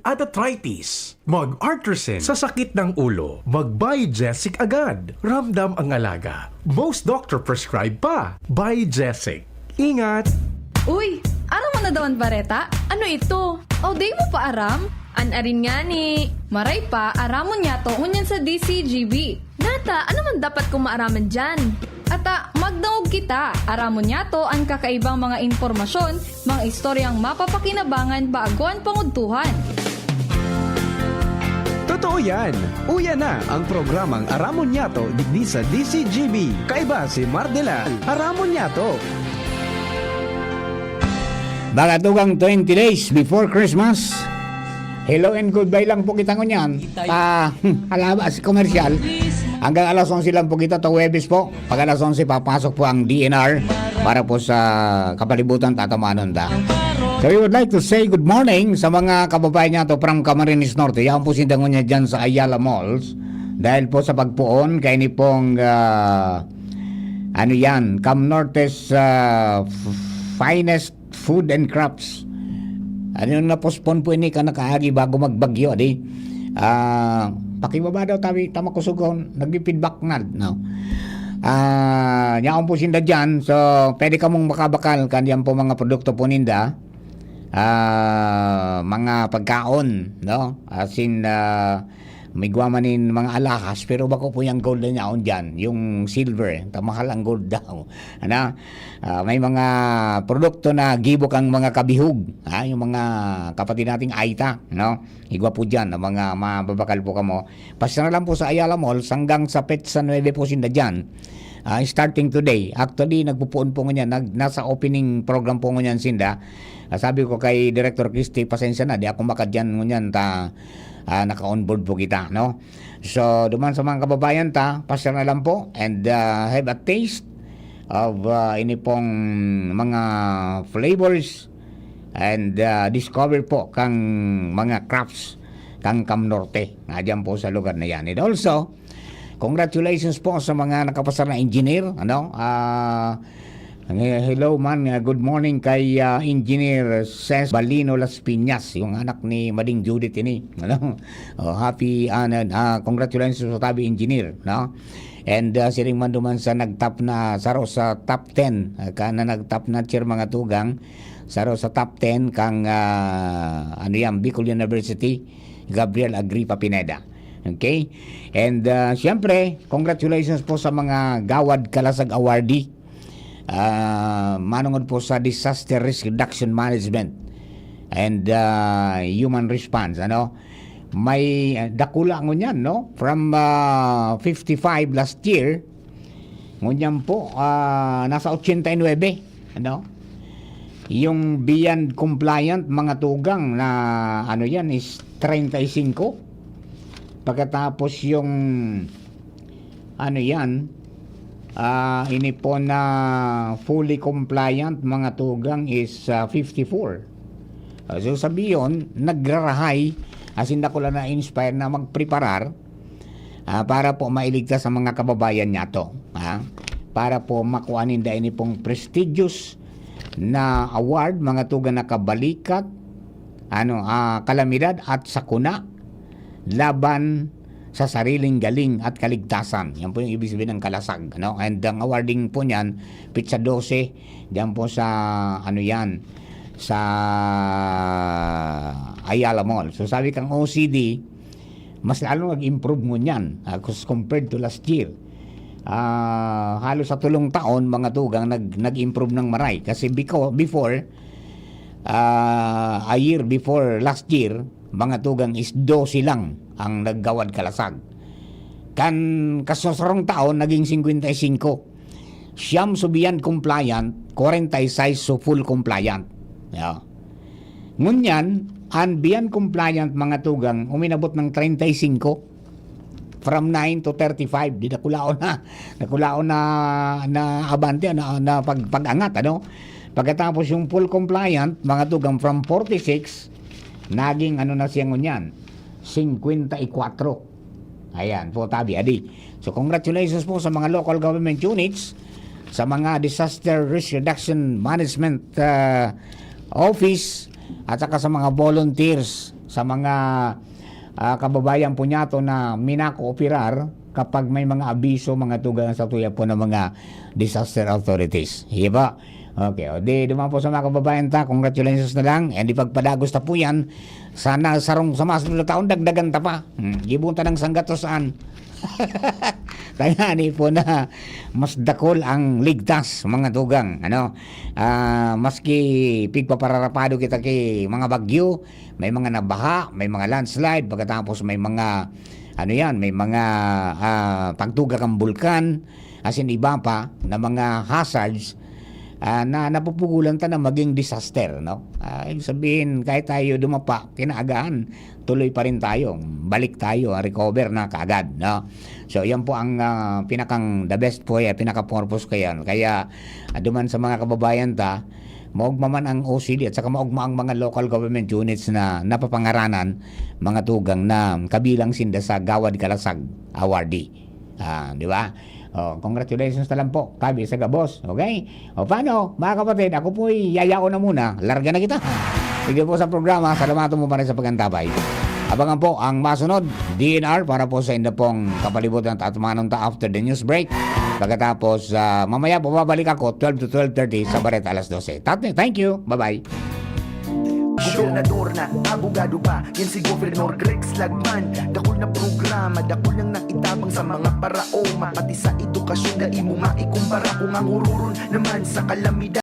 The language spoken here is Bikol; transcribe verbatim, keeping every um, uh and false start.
At arthritis, mag-Artrosin. Sa sakit ng ulo, mag-Biogesic agad. Ramdam ang alaga. Most doctor prescribe pa. Biogesic. Ingat! Uy, aram mo na daw an bareta? Ano ito? O, di mo pa aram? An arin ngani. Maray pa, aramon niyato ngunyan sa D C G B. Nata, ano man dapat kong maaraman diyan? Ata, magdangog kita. Aramon niyato an kakaibang mga impormasyon, mga istoryang mapapakinabangan bago an pangudtuhan. Totoo yan! Uya na ang programang Aramon Niyato digdi sa D C G B. Kaiba si Mardelal. Aramon Niyato! Mga tugang, twenty days before Christmas, hello and goodbye lang po kita ngunyan. Ah, halaba si komersyal. Hanggang alas onse lang po kita, to Huwebes po. Pag alas onse, papasok po ang D N R para po sa kapalibutan, tatamanon ta. So we would like to say good morning sa mga kababayan niyato from Camarines Norte. Yan po sinda ngunyan dyan sa Ayala Malls. Dahil po sa pagpoon, kay ni pong, ah, ano yan, Cam Norte's, ah, f-, finest food and crafts. Ano yung na-postpone po ini ka nakaagi bago magbagyo, adi? Ah, pakibaba daw tabi, tama ko sugon, nagpi-feedback na, no? Ah, yaon po sinda dyan. So, pwede kamong makabakal, kanyan po mga produkto po ninda. Ah, mga pagkaon, no? As in, ah, may gwa man nin mga alahas, pero bako po yung gold na yaon dyan, yung silver, ta mahal ang gold daw. Ano? Ah, may mga produkto na gibo kang mga kabihog, ha? Yung mga kapatid nating Aita, no? Igwa po dyan, ang mga mababakal po kamo. Pasya na lang po sa Ayala Malls hanggang sa petsa nuebe po sinda dyan. Ah, starting today. Actually, nagpupuon po ngunyan, nag-, nasa opening program po ngunyan sinda. Ah, sabi ko kay Director Christy, "Pasensya na, di ako makadyan ngunyan, ta, ah, naka-onboard po kita, no?" So, duman sa mga kababayan ta, pasya na lang po and, ah, have a taste of, ah, ini pong mga flavors and, ah, discover po kang mga crafts kang Cam Norte. Nga dyan po sa lugar na yan. And also, congratulations po sa mga nakapasar na engineer, ano? Ah, hello man, ah, good morning kay, ah, Engineer Ces Balino Las Piñas, yung anak ni Mading Judith ini, ano? Oh, happy, ah, na, ah, congratulations sa tabi, Engineer, no? And, ah, siring man duman sa nagtap na, saro sa top ten, ah, ka na nagtap na chair mga tugang, saro sa top ten kang, ah, ano yan, Bicol University, Gabriel Agripa Pineda. Okay? And, ah, siyempre, congratulations po sa mga Gawad Kalasag Awardee. Ah, manungod po sa Disaster Risk Reduction Management and, ah, Human Response, ano? May, ah, dakula ngunyan, no? From, ah, fifty-five last year, ngunyan po, ah, nasa ochenta y nuebe, ano? Yung beyond compliant, mga tugang na, ano yan, is treinta y cinco. Pagkatapos yung, ano yan, ah, ini po na fully compliant, mga tugang, is, ah, fifty-four. Ah, so, sabi yun, nagrarahay, as in, dakula na inspire na magpreparar, ah, para po mailigtas ang mga kababayan niyato, ha? Para po makuha ninda ini pong prestigious na award, mga tugang na kabalikat, ano, ah, kalamidad at sakuna laban sa sariling galing at kaligtasan. Yan po yung ibig sabihin ng kalasag, ano? And ang awarding po niyan, petsa dose, diyan po sa, ano yan, sa Ayala Mall. So, sabi kang O C D, mas lalo nag-improve ngunyan, ah, as compared to last year. Ah, halos sa tulong taon, mga tugang, nag-, nag-improve ng maray. Kasi biko-, before, ah, a year before last year, mga tugang, is dose lang ang naggawad kalasag. Kan kasusarong taon, naging singkwenta y singko. Siyam so beyond compliant, kwarenta y sais so full compliant. Yeah. Ngunyan, an beyond compliant, mga tugang, uminabot ng treinta y cinco. From nine to thirty-five, di dakulaon na, dakulaon na, na abante, na, na pag-, pag-angat, ano? Pagkatapos yung full compliant, mga tugang, from forty-six, naging ano na siya ngunyan, singkwenta y kwatro. Ayan, po tabi, adi. So, congratulations po sa mga local government units, sa mga disaster risk reduction management, ah, office, at saka sa mga volunteers sa mga, ah, kababayan po niyato na minakooperar kapag may mga abiso, mga tugang sa tuya po ng mga disaster authorities. Di ba? Okay, o di, duman po sa mga kababayan ta, congratulations na lang, and ipagpadagos ta po yan. Sana sarong sa masunod na taon, dagdagan ta pa. Hmm, gibon ta ng sanggatos saan. Tangani po na mas dakol ang ligtas, mga tugang, ano? Ah, maski pigpapararapado kita ki mga bagyo, may mga nabaha, may mga landslide, pagkatapos may mga, ano yan, may mga, ah, pagtuga kan bulkan, asin iba pa na mga hazards, ah, na napupugulan ta na maging disaster, no? Ah, ibig sabihin, kahit tayo dumapa, kinaagahan, tuloy pa rin tayo, balik tayo, ah, recover na kaagad, no? So, yan po ang, ah, pinakang the best po, eh, pinaka-purpose ko yan. Kaya, ah, duman sa mga kababayan ta, maugma man ang O C D at saka maugma ang mga local government units na napapangaranan, mga tugang na kabilang sinda sa Gawad Kalasag Awardee. Ah, di ba? Oh, congratulations na lang po, kabi sa gabos. Okay? O paano, mga kapatid, ako po'y yayao na muna. Larga na kita. Sige po sa programa. Salamat mo pa rin sa pag-antabay. Abangan po ang masunod, D N R, para po sa inda pong kapalibutan at atmanon ta after the news break. Pagkatapos, ah, mamaya po babalik ako twelve to twelve thirty sa Bareta alas dose. Tate, thank you. Bye-bye. Gobernador na, abogado pa, yan si Governor Greg Slagman. Dakul na programa, dakul nang naitabang sa mga parao. Mapati sa edukasyon, dai mo maikumpara. Kung ang hururon naman sa kalamidad,